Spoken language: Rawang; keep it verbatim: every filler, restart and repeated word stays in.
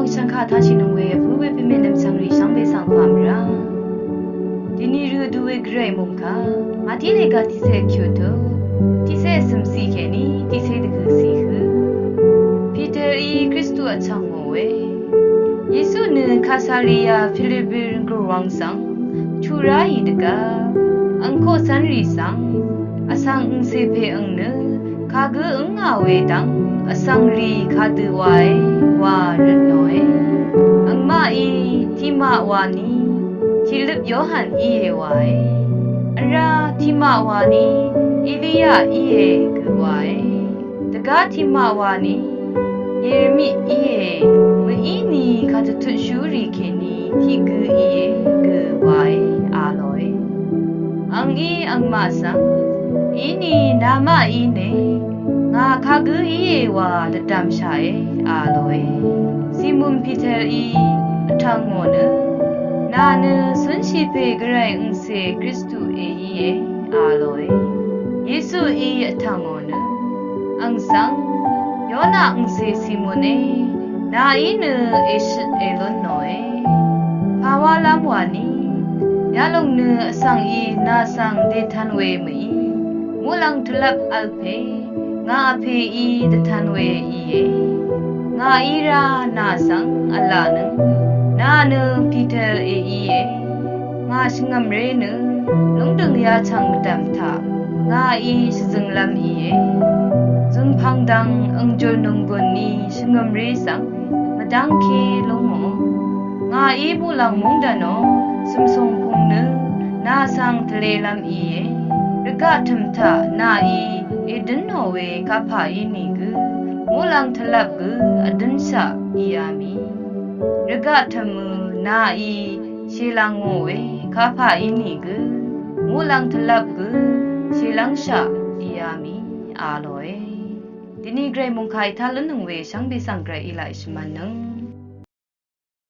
Shvngkà tashì nøng we vpǿ we pvmè nvmchvng rì shvngbe svng pà mvrá. Dini rø du we gvray mungkà Mati lèga tiqsè kyutu tiqsè sømsi kèní tiqsè dvgøsi hø. Peter í Kristu vchvng ngò we. Yesu nø Kasaria Philippi gurwang svng churá í dvgá angkoq cvnrì svng vsvng angcè pè ang nø kagǿ angà we dvng vsvngrì kadø wae wa røtnòe. Angmaqí tiqmaq wani tiqløp Yohan íe wae. Vrá tiqmaq wani Eliya íe gø wae. Dvgá tiqmaq wani Yeremi íe, mø̀íni kadvtutshúrì kèní tiqgø íe gø wae a lòe. Angí angmaq svng íni namaqí ne ngà kagǿ íe wa dvdv̀mshàe a lòe. Simon Peter í vtvng ngò nø nà nø cúnshì pè gvray angcè Kristu èíe a lòe. Yesu í vtvng ngò nø ang svng Yona angcè Simon e, nàí nø èshøt èlún nòe. Pàwálv́m wani yalòng nø vsvng í nà svng dètv̄n we mø̀í muqlàng tvlvp v̄l pè ngà vpèí dvtv̄n we íe. Ngàí rá nà svng v̄la nøng nà nø Peter èíe. Ngà shvngø̀mré nø lúngdø̀ng yachv̀ng mvdv̀m taq ngàí shvzønglv́m íe. Zùnpv̀ng dvng angjùl nònggùn ni shvngø̀mré svng mvdv́ngké lúngò. Ngàí muqlàng mungdv̀nò cø̀msùng pung nø nà svng tvlelv́m íe. Rvgaq tø̀m taq nàí èdǿnnò we kapà ínìgø muqlàng tvlvp gø vdǿnshaq íá mì. Rvgaq tø̀mø nàí shèlv̀ngò we kapà ínìgø muqlàng tvlvp gø shèlv́ngshaq íá mì a lòe. Dini gvray mungkà í tá lúnnøng we shvngbe svng gvray í laq shvmvnnøng.